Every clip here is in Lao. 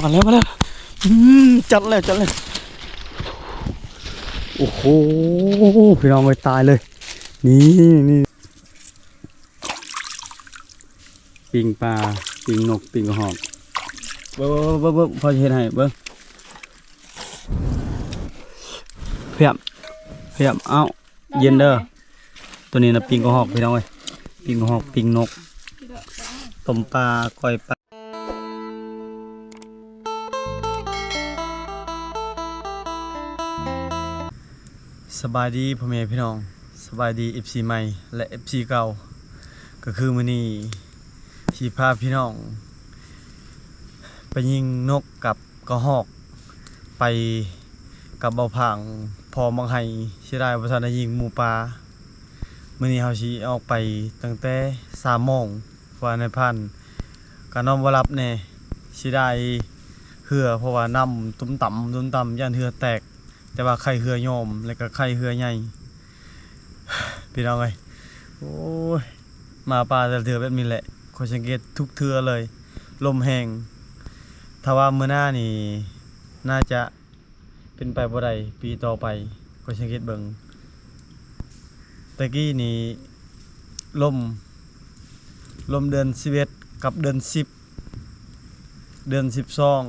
ມາແລ້ວ ມາແລ້ວ ອືມ ຈັດແລ້ວ ຈັດແລ້ວ ໂອ້ໂຫ ພີ່ນ້ອງເອີຍ ຕາຍເລີຍ ນີ້ ນີ້ ປີ້ງປາ ປີ້ງນົກ ປີ້ງກະຮອກ ເບິ່ງ ເບິ່ງ ເບິ່ງ ເບິ່ງ ພໍ່ຊິເຮັດໃຫ້ເບິ່ງ ພຽບ ພຽບ ເອົ້າ ເຢັນເດີ ໂຕນີ້ນະ ປີ້ງກະຮອກ ພີ່ນ້ອງເອີຍ ປີ້ງກະຮອກ ປີ້ງນົກ ຕົ້ມປາ ກ້ອຍປາ. ສະບາຍດີພໍ່ແມ່ພີ່ນ້ອງ ສະບາຍດີເອັຟຊີໃໝ່ ແລະ ເອັຟຊີເກົ່າ ກໍຄືມື້ນີ້ຊິພາພີ່ນ້ອງໄປຍິງນົກກັບກະຮອກ ໄປກັບເບົາຜາງ ພໍໝາກໄຮ ເສຍດາຍບໍ່ທັນໄດ້ຍິງໝູປ່າ. ມື້ນີ້ເຮົາຊິອອກໄປຕັ້ງແຕ່ສາມໂມງ ເພາະວ່ານາຍພານກໍນອນບໍ່ຫຼັບແດ່ ເສຍດາຍເຮືອ ເພາະວ່ານ້ຳຕຸ້ມຕ່ຳ ຕຸ້ມຕ່ຳ ຢ້ານເຮືອແຕກ ແຕ່ວ່າໄຂ່ເຮືອຍອມ ແລ້ວກໍໄຂ່ເຮືອໃຫຍ່ ພີ່ນ້ອງເອີຍ ໂອ້ຍ ມາປ່າແຕ່ລະເທື່ອແບບນີ້ແຫຼະ ຂ້ອຍສັງເກດທຸກເທື່ອເລີຍ ລົມແຮງ ຖ້າວ່າມື້ໜ້ານີ້ໜ້າຈະ ເປັນໄປບໍ່ໄດ້ ປີຕໍ່ໄປ ຂ້ອຍສັງເກດເບິ່ງ ແຕ່ກີ້ນີ້ລົມ ລົມເດືອນສິບເອັດກັບເດືອນສິບ ເດືອນສິບສອງ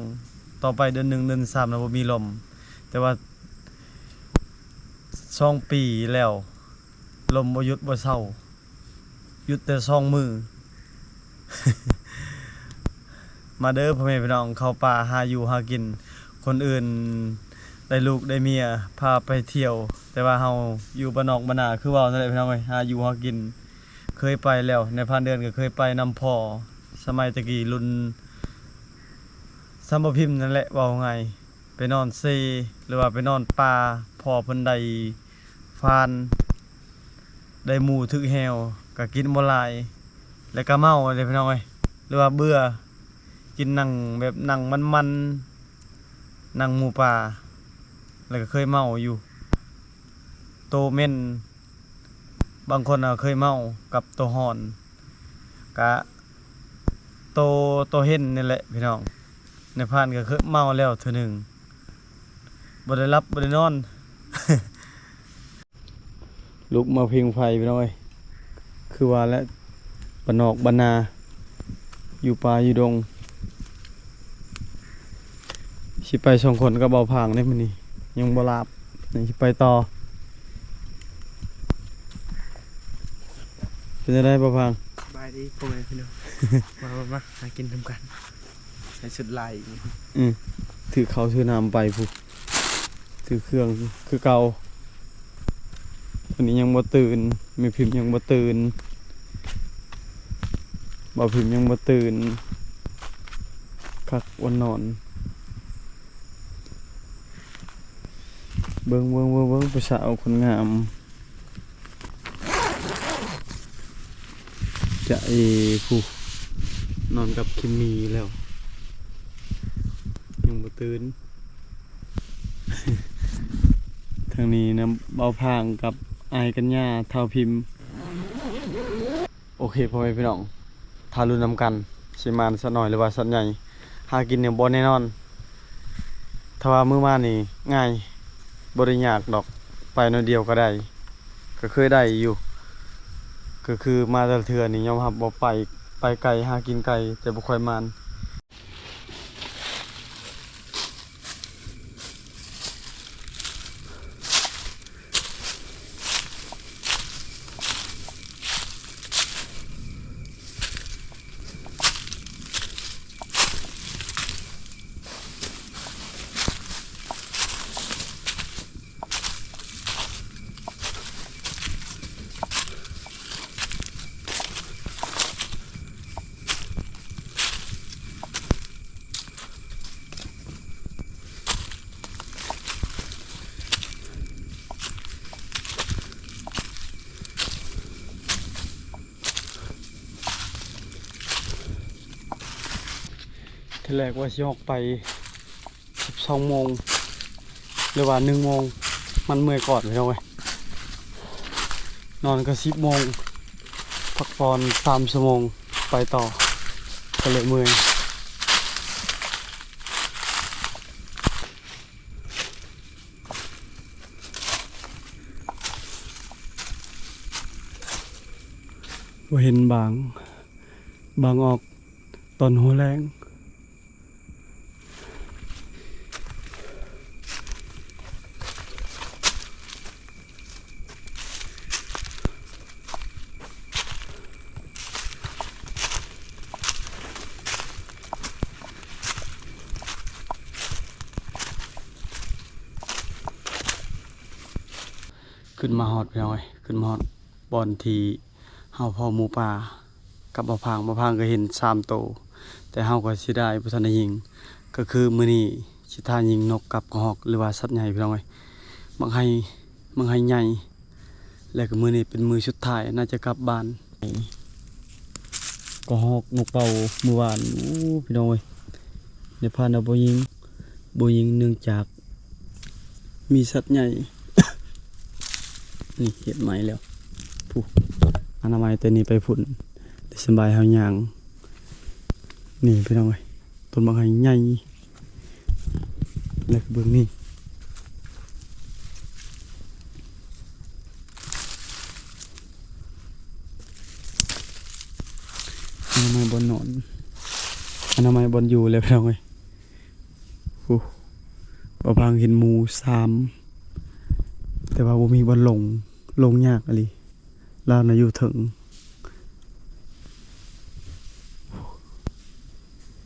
ຕໍ່ໄປເດືອນໜຶ່ງ ເດືອນສາມນະບໍ່ມີລົມ ແຕ່ວ່າສອງປີແລ້ວ ລົມບໍ່ຢຸດບໍ່ເຊົາ ຢຸດແຕ່ສອງມື້ ມາເດີພໍ່ແມ່ພີ່ນ້ອງ ເຂົ້າປ່າຫາຢູ່ຫາກິນ ຄົນອື່ນໄດ້ລູກໄດ້ເມຍພາໄປທ່ຽວ ແຕ່ວ່າເຮົາຢູ່ບ້ານນອກບ້ານນາ ຄືເວົ້ານັ້ນແຫຼະພີ່ນ້ອງເອີຍ ຫາຢູ່ຫາກິນ ເຄີຍໄປແລ້ວ ນາຍພານເດືອນກໍເຄີຍໄປນຳພໍ່ ສະໄໝແຕ່ກີ້ລຸ້ນ ສຳບໍ່ພິມນັ້ນແຫຼະ ເວົ້າງ່າຍ ໄປນອນເຊ ຫຼືວ່າໄປນອນປ່າ ພໍ່ເພິ່ນໄດ້ຟານ ໄດ້ໝູຖືກແຮ້ວ ກະກິນບໍ່ຫຼາຍ ແລ້ວກະເມົາເດ້ພີ່ນ້ອງເອີຍ ຫຼືວ່າເບື່ອ ກິນໜັງແບບໜັງມັນໆ ໜັງໝູປ່າ ແລ້ວກະເຄີຍເມົາຢູ່ ໂຕເໝັນ ບາງຄົນເຄີຍເມົາກັບໂຕຮ້ອນ ກະໂຕ ໂຕເຫັນນີ້ແຫຼະພີ່ນ້ອງ ນາຍພານກໍເຄີຍເມົາແລ້ວເທື່ອໜຶ່ງ ບໍ່ໄດ້ຫຼັບບໍ່ໄດ້ນອນ ລຸກມາຜິງໄຟພີ່ນ້ອງເອີຍ ຄືວ່າແຫຼະ ບ້ານນອກບ້ານນາ ຢູ່ປ່າຢູ່ດົງ ຊິໄປສອງຄົນກັບເບົາຜາງເດ້ມື້ນີ້ ຍັງບໍ່ຫຼາບ ຍັງຊິໄປຕໍ່ ເປັນຈັ່ງໃດເບົາຜາງ? ສະບາຍດີພໍ່ແມ່ພີ່ນ້ອງ ມາ ມາ ມາ ຫາກິນນຳກັນ ໃສ່ຊຸດລາຍ ອື ຖືເຂົ້າຖືນ້ຳໄປພຸ້ນ ຖືເຄື່ອງຄືເກົ່າ ມື້ນີ້ຍັງບໍ່ຕື່ນ ແມ່ພິມຍັງບໍ່ຕື່ນ ບ່າວພິມຍັງບໍ່ຕື່ນ ຄັກວັນນອນ ເບິ່ງ ເບິ່ງ ເບິ່ງ ເບິ່ງ ຜູ້ສາວຄົນງາມ ຈະເອ ຜູ້ ນອນກັບຄິມມີແລ້ວ ຍັງບໍ່ຕື່ນ ທາງນີ້ນຳ ເບົາຜາງກັບອ້າຍກັນຍາ ທ້າວພິມ. ໂອເຄ ພໍ່ແມ່ພີ່ນ້ອງ ຖ້າລຸ້ນນຳກັນ ຊິໝານສັດນ້ອຍ ຫຼືວ່າສັດໃຫຍ່ ຫາກິນນີ້ບໍ່ແນ່ນອນ ຖ້າວ່າມື້ມານີ້ງ່າຍ ບໍ່ໄດ້ຍາກດອກ ໄປໜ້ອຍດຽວກໍໄດ້ ກໍເຄີຍໄດ້ຢູ່ ກໍຄືມາແຕ່ລະເທື່ອນີ້ຍອມຮັບວ່າໄປ ໄປໄກ ຫາກິນໄກ ແຕ່ບໍ່ຄ່ອຍໝານ. ທີແລກວ່າຊິອອກໄປສິບສອງໂມງ ຫຼືວ່າໜຶ່ງໂມງ ມັນເມື່ອຍກ່ອນພີ່ນ້ອງເອີຍ ນອນກໍສິບໂມງ ພັກຜ່ອນສາມຊົ່ວໂມງ ໄປຕໍ່ ກໍເລີຍເມື່ອຍ. ບໍ່ເຫັນບາງ ບາງອອກຕອນຫົວແລງ. ຂຶ້ນມາຮອດ ພີ່ນ້ອງເອີຍ ຂຶ້ນມາຮອດບ່ອນທີ່ເຮົາເຜົາໝູປ່າກັບບ່າວພາງ. ບ່າວພາງກໍເຫັນສາມໂຕ ແຕ່ເຮົາກໍເສຍດາຍບໍ່ທັນໄດ້ຍິງ. ກໍຄືມື້ນີ້ຊິຖ້າຍິງນົກກັບກະຮອກ ຫຼືວ່າສັດໃຫຍ່ ພີ່ນ້ອງເອີຍ. ບັກໄຮ່ ບັກໄຮ່ໃຫຍ່ ແລ້ວກໍມື້ນີ້ເປັນມື້ສຸດທ້າຍ ໜ້າຈະກັບບ້ານ. ກະຮອກນົກເປົ້າມື້ວານ ໂອ້ ພີ່ນ້ອງເອີຍ ໄດ້ພານເອົາບໍ່ຍິງ ບໍ່ຍິງເນື່ອງຈາກມີສັດໃຫຍ່. ນີ້ເຮັດໃໝ່ແລ້ວ ຜູ້ ອະນາໄມແຕ່ນີ້ໄປພຸ້ນ ໄດ້ສະບາຍເຮົາຍ່າງ. ນີ້ ພີ່ນ້ອງເອີຍ ຕົ້ນບັກໄຮ່ໃຫຍ່ ແລ້ວກໍເບິ່ງນີ້ ອະນາໄມບ່ອນນອນ ອະນາໄມບ່ອນຢູ່ແລ້ວ ພີ່ນ້ອງເອີຍ. ໂອ້ ບ່າວພາງເຫັນໝູສາມ ແຕ່ວ່າບໍ່ມີບ່ອນລົງ ລົງຍາກອີ່ຫຼີ. ລາວນະຢູ່ເທິງ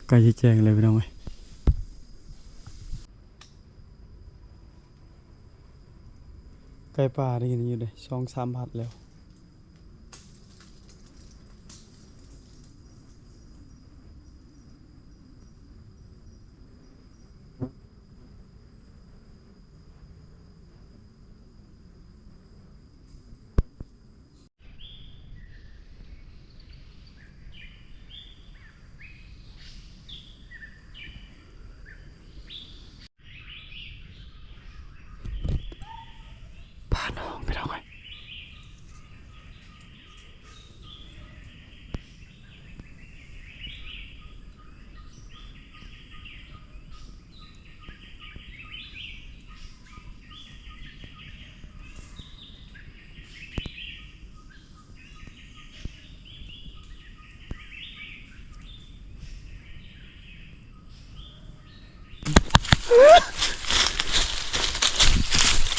ໃກ້ຈະແຈ້ງແລ້ວ ພີ່ນ້ອງເອີຍ. ໄກ່ປ່າໄດ້ຍິນຢູ່ເດ້ ສອງສາມນັດແລ້ວ. ປານ້ອງ ພີ່ນ້ອງເອີຍ.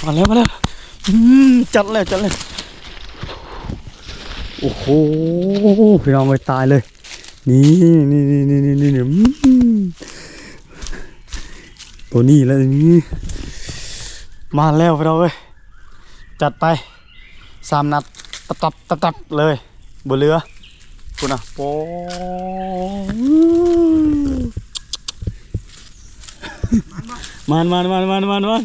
ມາແລ້ວ ມາແລ້ວ ອືມ ຈັດແລ້ວ ຈັດແລ້ວ. ໂອ້ໂຫ ພີ່ນ້ອງເອີຍ ຕາຍເລີຍ. ນີ້ ນີ້ ນີ້ ອືມ ໂຕນີ້ແຫຼະ ນີ້ ມາແລ້ວ ພີ່ນ້ອງເອີຍ ຈັດໄປ ສາມນັດ ຕັບໆໆໆເລີຍ ບໍ່ເຫຼືອ ພຸ້ນນະ. ໂອ້ ມານໆໆໆ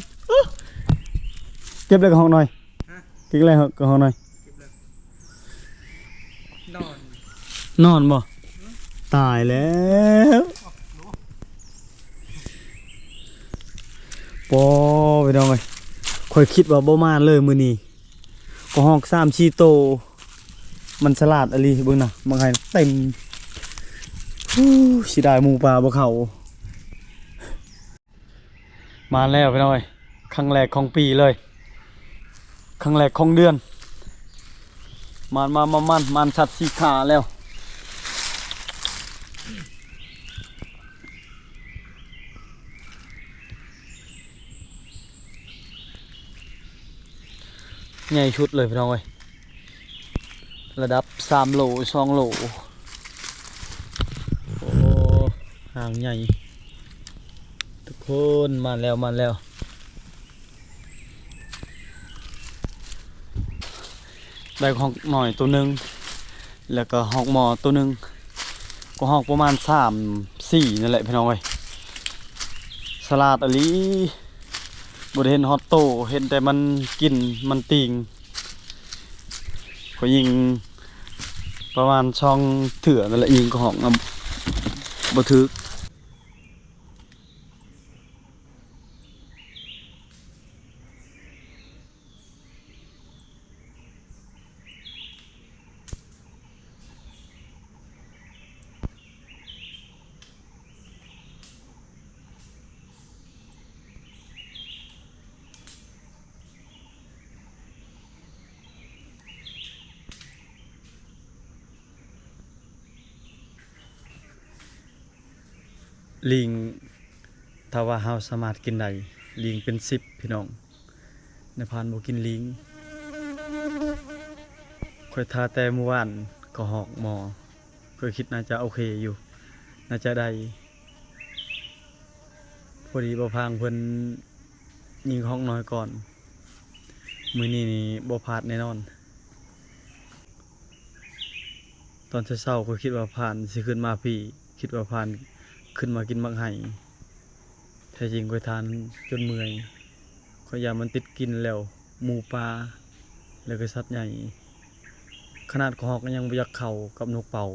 ໆ ເກັບເລີຍກະຮອກໜ່ອຍ ຮະ ເກັບເລີຍກະຮອກໜ່ອຍ ນອນ ນອນບໍ່? ຕາຍແລ້ວ ປໍ ພີ່ນ້ອງເອີຍ ຂ້ອຍຄິດວ່າບໍ່ມານເລີຍມື້ນີ້. ກະຮອກສາມສີ່ໂຕ ມັນສະຫຼາດອີ່ຫຼີ ເບິ່ງນະ ບັກໄຮ່ເຕັມ. ເສຍດາຍໝູປ່າບໍ່ເຂົ້າ. ມາແລ້ວ ພີ່ນ້ອງເອີຍ ຄັ້ງແລກຂອງປີເລີຍ ຄັ້ງແລກຂອງເດືອນ. ມານ ມານ ມານ ມານ ມານສັດສີ່ຂາແລ້ວ. ໃຫຍ່ສຸດເລີຍ ພີ່ນ້ອງເອີຍ ລະດັບສາມໂລ ສອງໂລ. ໂອ້ ຫາງໃຫຍ່ ທຸກຄົນ ມາແລ້ວ ມາແລ້ວ. ໄດ້ຮອກໜ່ອຍໂຕໜຶ່ງ ແລ້ວກໍຮອກໝໍໂຕໜຶ່ງ ກະຮອກປະມານສາມສີ່ນັ້ນແຫຼະ ພີ່ນ້ອງເອີຍ. ສະຫຼາດອີ່ຫຼີ ບໍ່ໄດ້ເຫັນຮອດໂຕ ເຫັນແຕ່ມັນກິນ ມັນຕີງ. ຂ້ອຍຍິງປະມານສອງເທື່ອນັ້ນແຫຼະ ຍິງກະຮອກນຳ ບໍ່ຖືກ. ໂ ລີງ ຖ້າວ່າເຮົາສາມາດກິນໄດ້ ລີງເປັນສິບພີ່ນ້ອງ. ນາຍພານບໍ່ກິນລີງ. ຂ້ອຍຖ້າແຕ່ມື້ວານ ກະຮອກໝໍ່ ຂ້ອຍຄິດໜ້າຈະໂອເຄຢູ່ ໜ້າຈະໄດ້. ພໍດີບ່າວພາງເພິ່ນຍິງກະຮອກນ້ອຍກ່ອນ ມື້ນີ້ນີ້ບໍ່ພາດແນ່ນອນ. ຕອນເຊົ້າໆ ຂ້ອຍຄິດວ່າພານຊິຂຶ້ນມາພີ້ ຄິດວ່າພານຂຶ້ນມາກິນໝາກໄຮ່. ແທ້ຈິງຂ້ອຍຖ້າຈົນເມື່ອຍ ຂ້ອຍຢ້ານມັນຕິດກິ່ນແລ້ວ ໝູປ່າ ແລ້ວກໍສັດໃຫຍ່. ຂະໜາດກະຮອກກໍຍັງບໍ່ຢາກເຂົ້າກັບນົກເປົ້າ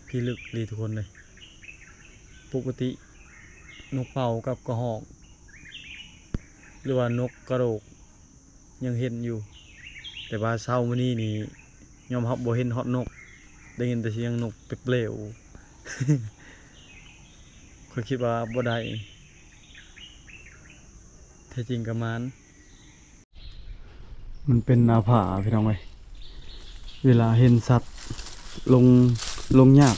ພີ້ລຶກອີ່ຫຼີທຸກຄົນເລີຍ. ປົກກະຕິນົກເປົ້າກັບກະຮອກ ຫຼືວ່ານົກກະໂດກ ຍັງເຫັນຢູ່ ແຕ່ວ່າເຊົ້າມື້ນີ້ນີ້ຍອມຮັບບໍ່ເຫັນຮອດນົກ ໄດ້ຍິນແຕ່ສຽງນົກແປບເປວ. ຂ້ອຍຄິດວ່າບໍ່ໄດ້ ແທ້ຈິງກະໝານ. ມັນເປັນໜ້າຜາພີ່ນ້ອງເອີຍ ເວລາເຫັນສັດ ລົງ ລົງຍາກ.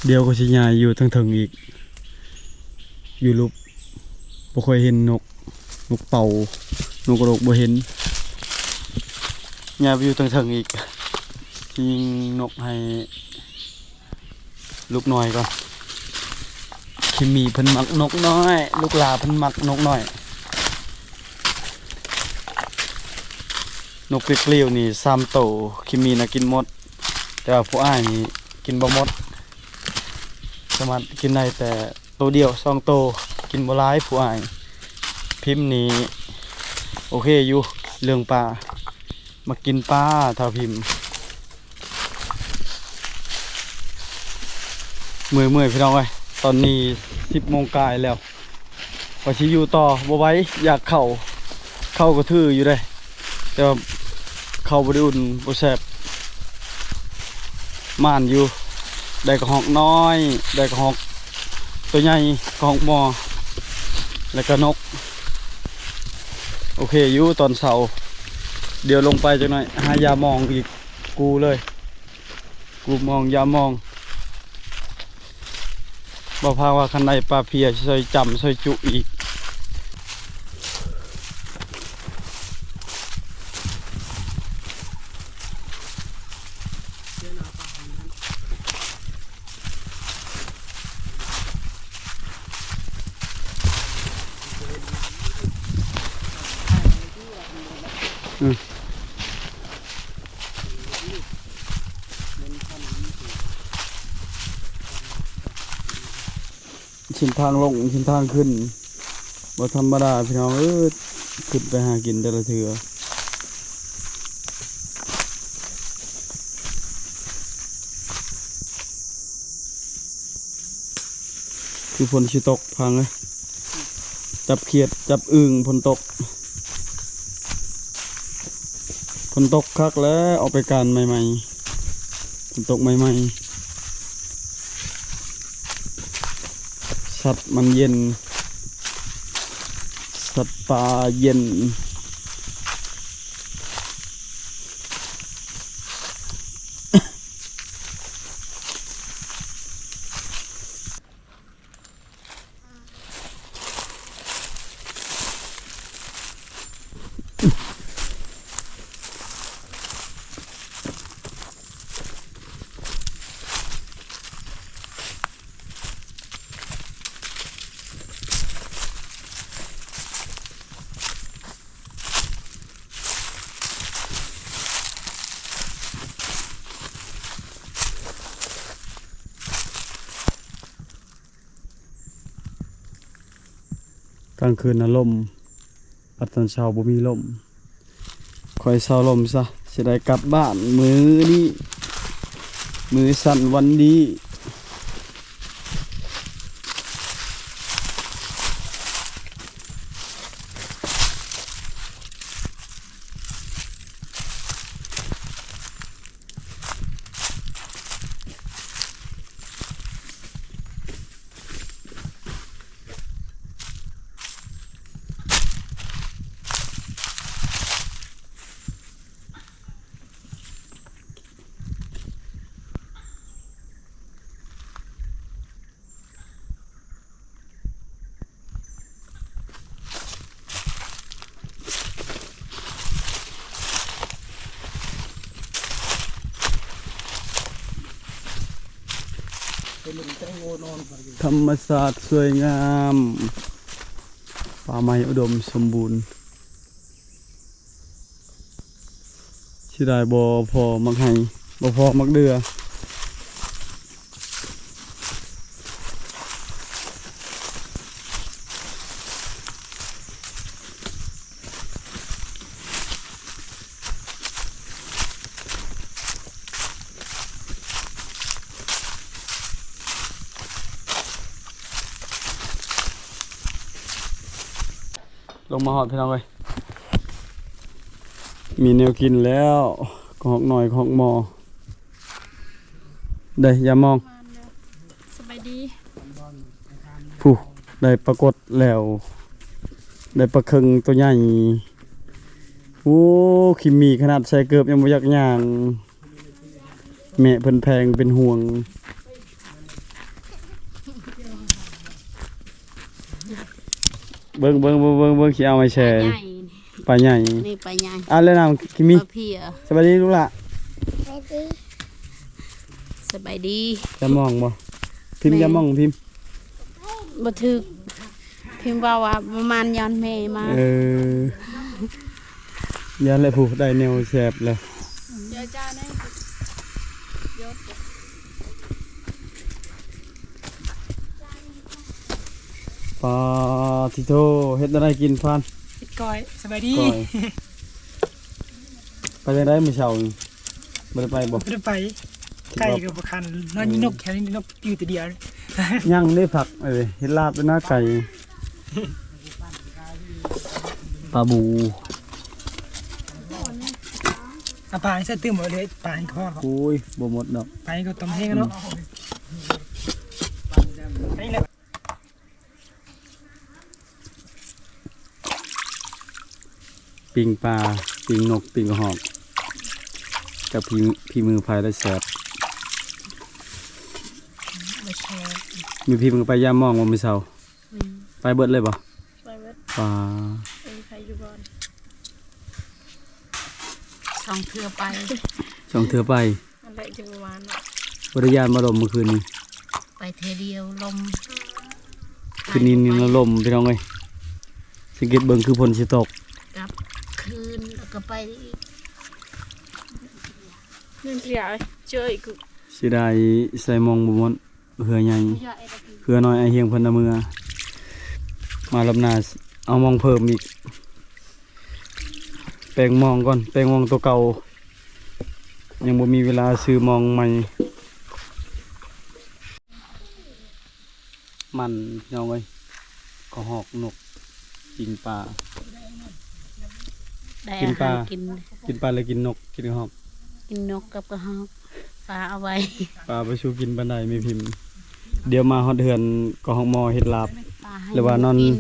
ດຽວກໍຊິຍ້າຍຢູ່ເທິງໆອີກ ຢູ່ຫຼຸບ ບໍ່ຄ່ອຍເຫັນນົກ ນົກເປົ້າ ນົກກະໂດກບໍ່ເຫັນ. ຍ້າຍໄປຢູ່ເທິງໆອີກ ຊິຍິງນົກໃຫ້ລູກນ້ອຍກ່ອນ. ຄິມມີເພິ່ນມັກນົກນ້ອຍ ລູກຫຼ້າເພິ່ນມັກນົກນ້ອຍ. ນົກປີກລິ້ວນີ້ສາມໂຕ ຄິມມີນະກິນໝົດ ແຕ່ວ່າຜູ້ອ້າຍນີ້ກິນບໍ່ໝົດ ສາມາດກິນໄດ້ແຕ່ໂຕດຽວສອງໂຕ ກິນບໍ່ຫຼາຍຜູ້ອ້າຍ. ພິມນີ້ໂອເຄຢູ່ເລື່ອງປາ ມັກກິນປາທ້າວພິມ. ເມື່ອຍໆ ພີ່ນ້ອງເອີຍ ຕອນນີ້ສິບໂມງກາຍແລ້ວ ວ່າຊິຢູ່ຕໍ່ບໍ່ໄຫວ ຢາກເຂົ້າ ເຂົ້າກໍຖືຢູ່ເດ້ ແຕ່ວ່າເຂົ້າບໍ່ໄດ້ອຸ່ນ ບໍ່ແຊບ. ໝານຢູ່ ໄດ້ກະຮອກນ້ອຍ ໄດ້ກະຮອກໂຕໃຫຍ່ ກະຮອກໝໍ່ ແລ້ວກະນົກ. ໂອເຄຢູ່ຕອນເຊົ້າ ດຽວລົງໄປຈັກໜ້ອຍ ຫາຢາມອງອີກ ກູ້ເລີຍ ກູ່ມອງຢາມອງ. ບໍ່ພາວ່າຄັນໄດ້ປາເພຍຊິຊ່ອຍຈ້ຳຊ່ອຍຈຸອີກ. ອືມ ເສັ້ນທາງລົງ ເສັ້ນທາງຂຶ້ນ ບໍ່ທຳມະດາພີ່ນ້ອງເອີຍ ຂຶ້ນໄປຫາກິນແຕ່ລະເທື່ອ. ຄືຝົນຊິຕົກ ພັງເອີຍ ຈັບຂຽດຈັບອຶ່ງ ຝົນຕົກ ຝົນຕົກຄັກແລ້ວ ອອກໄປການໃໝ່ໆ ຝົນຕົກໃໝ່ໆ ສັດມັນເຢັນ ສັດປ່າເຢັນ. ກາງຄືນນະລົມ ບັດຕອນເຊົ້າບໍ່ມີລົມ. ຂ້ອຍເຊົາລົມຊະ ຊິໄດ້ກັບບ້ານມື້ນີ້ ມື້ສັນວັນດີ. ທຳມະຊາດສວຍງາມ ປ່າໄມ້ອຸດົມສົມບູນ. ເສຍດາຍບໍ່ພໍໝາກໄຮ່ ບໍ່ພໍໝາກເດື່ອ. ລົງມາຮອດພີ່ນ້ອງເອີຍ ມີແນວກິນແລ້ວ ກະຮອກນ້ອຍ ກະຮອກໝໍ່ ໄດ້ ຢ່າມອງ ສະບາຍດີ ຜູ້ ໄດ້ປາກົດແລ້ວ ໄດ້ປາເຄິງໂຕໃຫຍ່ ໂອ້ ຂີ້ໝີຂະໜາດໃສ່ເກີບຍັງບໍ່ຢາກຍ່າງ. ແມ່ເພິ່ນແພງເປັນຫ່ວງ ເບິ່ງ ເບິ່ງ ເບິ່ງ ເບິ່ງ ຊິເອົາໄວ້ແຊ່ ປາໃຫຍ່ ນີ້ປາໃຫຍ່ ອ່າ ແລ້ວນຳ ຄິມີ ປາເພຍ ສະບາຍດີລູກຫຼ້າ ສະບາຍດີ ສະບາຍດີ ຢ່າມອງບໍ່ ພິມ ແມ່ນ ຢ່າມອງ ພິມ ບໍ່ຖືກ ພິມເວົ້າວ່າປະມານຍ້ອນແມ່ມາ ເອີ ຢ້ານແຫຼະຜູ້ ໄດ້ແນວແຊບແລ້ວ ປາທິໂທ ເຮັດແນວໃດກິນພານ ເຮັດກ້ອຍ ສະບາຍດີ ກ້ອຍ ໄປຈັ່ງໃດມື້ເຊົ້ານີ້ ບໍ່ໄດ້ໄປບໍ່? ບໍ່ໄດ້ໄປ ໄກ່ກໍບໍ່ຄັນ ນອນຢູ່ນົກແຖວນີ້ ນົກຢູ່ແຕ່ດຽວ ຍັງເດ້ຜັກ ເອີ ເຮັດລາບແລ້ວນະໄກ່ ປາບູ ເອົາປາໃສ່ຕື່ມເອົາເລີຍ ປາໃຫ້ພໍ ໂອ້ຍ ບໍ່ໝົດດອກ ປາໃຫ້ກໍຕ້ອງແຫ້ງເນາະ ອືມ ນີ້ແຫຼະ. ປີ້ງປາ ປີ້ງນົກ ປີ້ງກະຮອກ ຈັກຝີ ຝີມືໃຜລະແຊບ ບໍ່ແຊບ ມີພິມກໍໄປຢາມມອງບໍ່ມື້ເຊົ້າ ອືມ ໄປເບິດເລີຍບໍ່? ໄປເບິດ ປາ ເອີ ໃຜຢູ່ບ່ອນ ສອງເທື່ອໄປ ສອງເທື່ອໄປ ອັນໃດຈຶ່ງບໍ່ມາເນາະ ບໍ່ໄດ້ຢ້ານບໍ່ລົມມື້ຄືນນີ້ ໄປເທື່ອດຽວລົມ ຄືນນີ້ນີ້ລະລົມພີ່ນ້ອງເອີຍ ສັງເກດເບິ່ງຄືຝົນຊິຕົກ ກັບຄືນແລ້ວກໍໄປອີກ ເງິນເສຍເຈີອີກ ເສຍດາຍໃສ່ມອງບໍ່ໝົດ ເຮືອໃຫຍ່ ເຮືອນ້ອຍອ້າຍຮຽງເພິ່ນນະເມືອ ມາລອບໜ້າເອົາມອງເພີ່ມອີກ ແປງມອງກ່ອນ ແປງມອງໂຕເກົ່າ ຍັງບໍ່ມີເວລາຊື້ມອງໃໝ່ ມັນ ພີ່ນ້ອງເອີຍ ກະຮອກນົກ ປີ້ງປາ ໄດ້ ກິນປາ ອາຫານກິນ ກິນປາ ຫຼື ກິນນົກ ກິນກະຮອກ ກິນນົກກັບກະຮອກ ປາເອົາໄວ້ ປາບໍ່ສູ້ກິນປານໃດແມ່ພິມ ດຽວມາຮອດເຮືອນກະຮອກໝໍ່ເຮັດລາບ ປາໃຫ້ ຫຼືວ່ານອນ ກິນ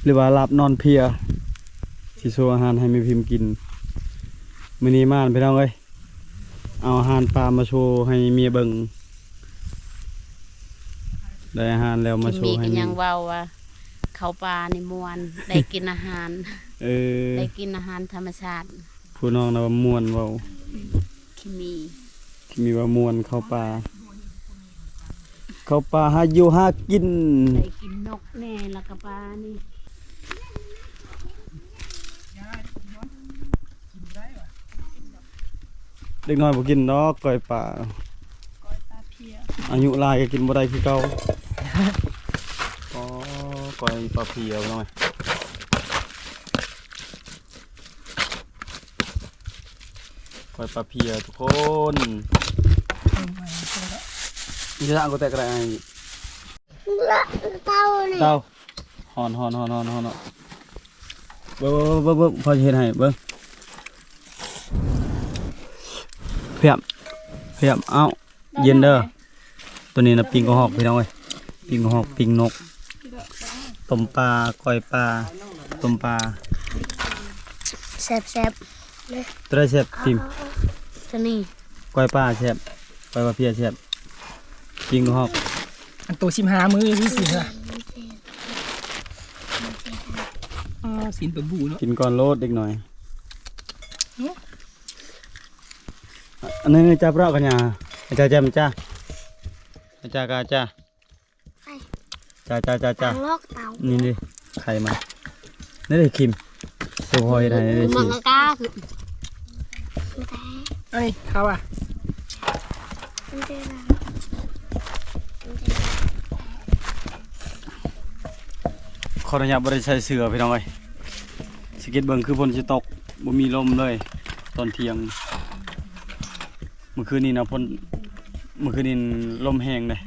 ຫຼືວ່າລາບນອນເພຍ ຊິໂຊອາຫານໃຫ້ແມ່ພິມກິນ ມື້ນີ້ມານພີ່ນ້ອງເອີຍ ເອົາອາຫານປາມາໂຊໃຫ້ເມຍເບິ່ງ ໄດ້ອາຫານແລ້ວມາໂຊໃຫ້ເມຍ ກິນມີກໍຍັງເວົ້າວ່າ ເຂົ້າປ່ານີ້ມ່ວນ ໄດ້ກິນອາຫານ ເອີ ໄດ້ກິນອາຫານທຳມະຊາດ ຜູ້ນ້ອງນະວ່າມ່ວນເວົ້າ ອືມ ຂີ້ໝີ່ ຂີ້ໝີ່ວ່າມ່ວນ ເຂົ້າປ່າ ເຂົ້າປ່າຫາຢູ່ຫາກິນ ໄດ້ກິນນົກແດ່ ແລ້ວກໍປານີ້ ເດັກນ້ອຍບໍ່ກິນດອກກ້ອຍປາ ກ້ອຍປາເພຍ ອາຍຸຫຼາຍກໍກິນບໍ່ໄດ້ຄືເກົ່າ ອໍ ກ້ອຍປາເພຍພີ່ນ້ອງ ກ້ອຍປາເພຍທຸກຄົນ ນີ້ລະ ກໍແຕກກະໄດ້ ເຕົານີ້ ເຕົາ ຮ້ອນ ຮ້ອນ ຮ້ອນ ເບິ່ງ ເບິ່ງ ເບິ່ງ ເບິ່ງ ພໍ່ຊິເຮັດໃຫ້ເບິ່ງ ພຽບ ພຽບ ເອົ້າ ເຢັນເດີ ໂຕນີ້ນະ ປີ້ງກະຮອກພີ່ນ້ອງເອີຍ ປີ້ງກະຮອກ ປີ້ງນົກ ຕົ້ມປາ ກ້ອຍປາ ຕົ້ມປາ ແຊບໆ ໂຕໃດແຊບ ພິມ? ໂຕນີ້ ກ້ອຍປາແຊບ ກ້ອຍປາເພຍແຊບ ປີ້ງກະຮອກ ອັນໂຕສິບຫ້າມື້ ນີ້ສິບຫ້າ ອໍ ຊີ້ນປາບູເນາະ ກິນກ່ອນໂລດເດັກນ້ອຍ ຫື? ອັນນີ້ຈັບເລາະກັນຫຍັງ ຈາ ຈາ ຈາ ອາຈານກະອາຈານ ໄປ ຈ້າ ຈ້າ ຈ້າ ຈ້າ ຕາງລອກເຕົາ ນີ້ເດ້ ໄຂ່ມັນ ນີ້ເດ້ ຄິມ ໂຊພອຍໄດ້ເດ້ ຊິ ມັນກະກ້າຄື ອັນນີ້ເຂົ້າວ່າ ມັນເປັນ ມັນເປັນ ຂໍອະນຸຍາດບໍ່ໄດ້ໃສ່ເສື້ອພີ່ນ້ອງເອີຍ ສັງເກດເບິ່ງຄືຝົນຊິຕົກ ບໍ່ມີລົມເລີຍຕອນທ່ຽງ. ມື້ຄືນນີ້ນະ ຝົນ ມື້ຄືນນີ້ລົມແຮງເດ້.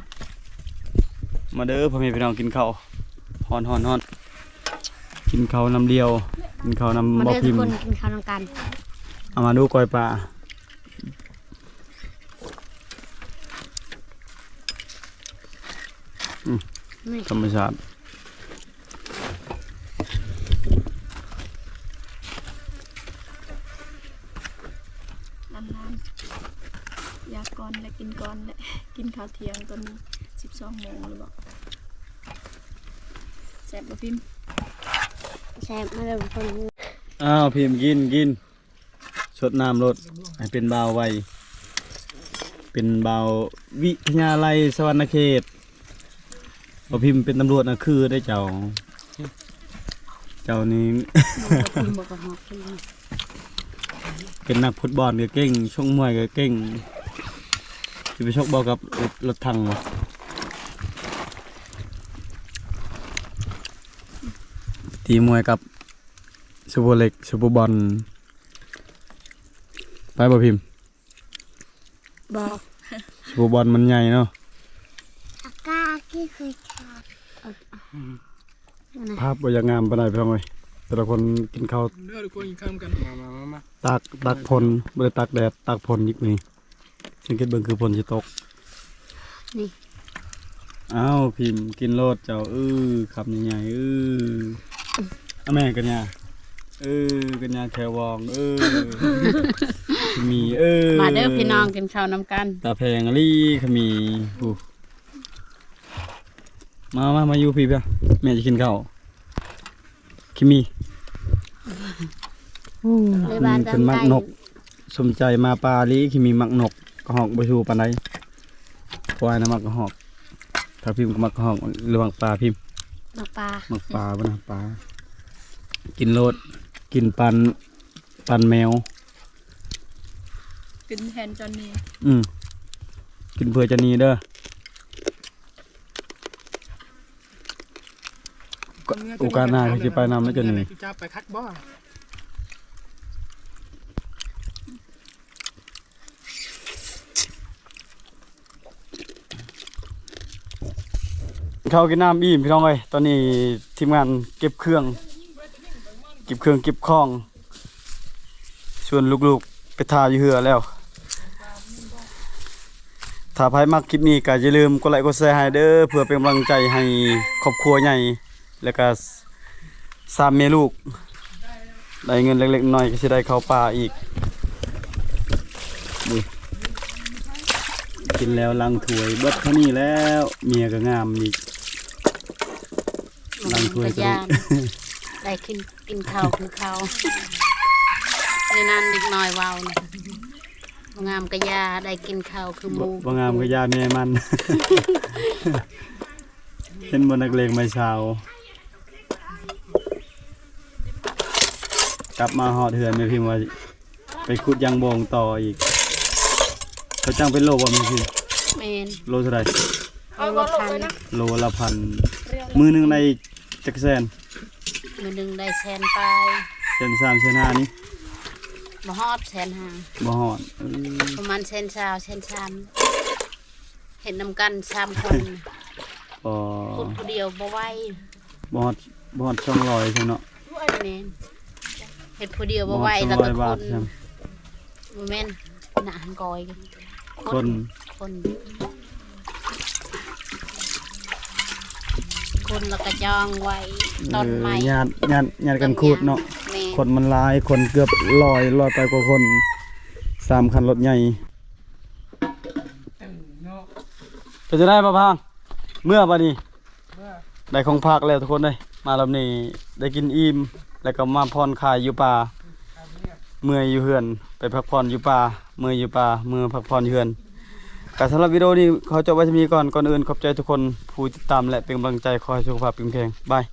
ມາເດີພໍ່ແມ່ພີ່ນ້ອງ ກິນເຂົ້າ ຮ້ອນໆໆ ກິນເຂົ້ານຳດຽວ ກິນເຂົ້ານຳ ມາເດີ ບໍ່ພິມ ທຸກຄົນ ກິນເຂົ້ານຳກັນ. ເອົາມາດູກ້ອຍປາ ອືມ ນີ້ ທຳມະຊາດ. ອາຫານ ຢາກກ່ອນແລະ ກິນກ່ອນແລະ ກິນເຂົ້າທ່ຽງຕອນນີ້ ສິບສອງໂມງແລ້ວບໍ? ແຊບບໍ່ພິມ? ແຊບ ມາເດີທຸກຄົນ. ອ້າວ ພິມ ກິນ ກິນ. ຊົດນ້ຳໂລດ ໃຫ້ເປັນບ່າວໄວ ເປັນບ່າວວິທະຍາໄລສະຫວັນນະເຂດ. ບໍ່ພິມເປັນຕຳຫຼວດນະ ຄືໄດ້ເຈົ້າ ເຈົ້ານີ້ ເປັນນັກຟຸດບອນກະເກັ່ງ ຊົກມວຍກະເກັ່ງ. ຊິໄປຊົກບໍ່ກັບລົດ ລົດຖັງບໍ່? ຕີມວຍກັບ ຊຸບເປີເລັກ ຊຸບເປີບອນ ໄປບໍ່ພິມ? ບໍ່ ຊຸບເປີບອນມັນໃຫຍ່ເນາະ. ອາກາດທີ່ເຄີຍຂາດ ພາບບໍ່ຢາກງາມປານໃດພີ່ນ້ອງເອີຍ ແຕ່ລະຄົນກິນເຂົ້າ ເດີ ທຸກຄົນກິນເຂົ້ານຳກັນ ມາ ມາ ມາ ມາ ຕາກ ຕາກຝົນ ບໍ່ໄດ້ຕາກແດດ ຕາກຝົນອີກມື້ນີ້. ສັງເກດເບິ່ງຄືຝົນຊິຕົກ ນີ້. ອ້າວ ພິມ ກິນໂລດເຈົ້າ ເອີ ຄຳໃຫຍ່ໆ ເອີ ອາແມ່ກັນຍາ ເອີ ກັນຍາແຄວອງ ເອີ ມີ ເອີ ມາເດີພີ່ນ້ອງ ກິນເຂົ້ານຳກັນ. ຕາແພງອີ່ຫຼີ ຂະມີ ຜູ້ ມາ ມາ ມາຢູ່ພີ້ ແມ່ຈະກິນເຂົ້າ. ຄິມີ ເພິ່ນມັກນົກ ສົມໃຈມາປ່າອີ່ຫຼີ. ຄິມີມັກນົກ ກະຮອກບໍ່ຊູ່ປານໃດ. ຄວາຍນະມັກກະຮອກ ຖ້າພິມກະມັກກະຮອກ ຫຼືມັກປາພິມ? ມັກປາ ມັກປາບໍ່ນະ ປາ. ກິນໂລດ ກິນປັນ ປັນແມວ ກິນແທນຈອນນີ. ອືມ ກິນເພື່ອຈອນນີເດີ. ໂອກາດໜ້າເຮົາຊິໄປນຳນະ ຈອນນີ. ເຂົ້າກິນນ້ຳອີ່ມພີ່ນ້ອງເອີຍ. ຕອນນີ້ທີມງານເກັບເຄື່ອງ ເກັບເຄື່ອງເກັບຂອງ ຊວນລູກໆໄປຖ້າຢູ່ເຮືອແລ້ວ. ຖ້າໃຜມັກຄລິບນີ້ກະຢ່າລືມກົດໄລກົດແຊໃຫ້ເດີ ເພື່ອເປັນກຳລັງໃຈໃຫ້ຄອບຄົວໃຫຍ່ ແລ້ວກະສາມແມ່ລູກ ໄດ້ເງິນເລັກໆນ້ອຍໆ ກະຊິໄດ້ເຂົ້າປ່າອີກ. ນີ້ ກິນແລ້ວລ້າງຖ້ວຍ ເບິດເທົ່ານີ້ແລ້ວ ເມຍກະງາມອີກ. ຫຼັງຖ້ວຍກະໄດ້ກິນ ກິນເຂົ້າຄືເຂົາ. ໃນນັ້ນເດັກນ້ອຍເວົ້ານະ ບໍ່ງາມກະຢ່າ ໄດ້ກິນເຂົ້າຄືໝູ່. ບໍ່ງາມກະຢ່າແມ່ມັນ. ເຫັນບໍ່ ນັກເລງໄມ້ຊາວ. ກັບມາຮອດເຮືອນ ແມ່ພິມວ່າ ໄປຂຸດຢາງໂບງຕໍ່ອີກ. ເຂົາຈ້າງເປັນໂລບໍ່ແມ່ນ? ແມ່ນ. ໂລເທົ່າໃດ? ໂລລະພັນ. ໂລລະພັນ. ມື້ໜຶ່ງໄດ້ຈັກແສນ? ມື້ໜຶ່ງໄດ້ແສນປາຍ. ແສນສາມ ແສນຫ້ານີ້? ບໍ່ຮອດແສນຫ້າ. ບໍ່ຮອດ. ເອີ ປະມານແສນຊາວ ແສນສາມ. ເຮັດນຳກັນສາມຄົນ. ອໍ ຂຸດຜູ້ດຽວບໍ່ໄຫວ. ບໍ່ຮອດ ບໍ່ຮອດສອງຮ້ອຍຊັ້ນເນາະ. ແມ່ນ. ເຮັດຜູ້ດຽວບໍ່ໄຫວ ບໍ່ຮອດສອງຮ້ອຍບາດ. ແລ້ວກະຄົນ ບໍ່ແມ່ນ ໜ້າຫັ້ນກອຍ ຄົນ ຄົນ ຄົນ ແລ້ວກະຈ້ອງໄວ້ ເອີ ຕອນໃໝ່ ຍາດ ຍາດ ຍາດກັນຂູດເນາະ. ແມ່ນ. ຄົນມັນຫຼາຍ ຄົນເກືອບຮ້ອຍ ຮ້ອຍປາຍກວ່າຄົນ ສາມຄັນລົດໃຫຍ່. ເປັນຈັ່ງໃດ ບ່າວພາງ ເມືອບາດນີ້? ເມືອ. ໄດ້ຂອງຝາກແລ້ວທຸກຄົນເອີຍ. ມາລອບນີ້ໄດ້ກິນອີ່ມ ແລ້ວກະມາຜ່ອນຄາຍຢູ່ປ່າ. ເມື່ອຍຢູ່ເຮືອນ ໄປພັກຜ່ອນຢູ່ປ່າ. ເມື່ອຍຢູ່ປ່າ ເມືອພັກຜ່ອນຢູ່ເຮືອນ. ກໍສຳລັບວິດີໂອນີ້ຂໍຈົບໄວ້ສ່ຳນີ້ກ່ອນ. ກ່ອນອື່ນຂອບໃຈທຸກຄົນຜູ້ຕິດຕາມ ແລະ ເປັນກຳລັງໃຈ. ຂໍໃຫ້ສຸຂະພາບເຂັ້ມແຂງ. ບາຍ.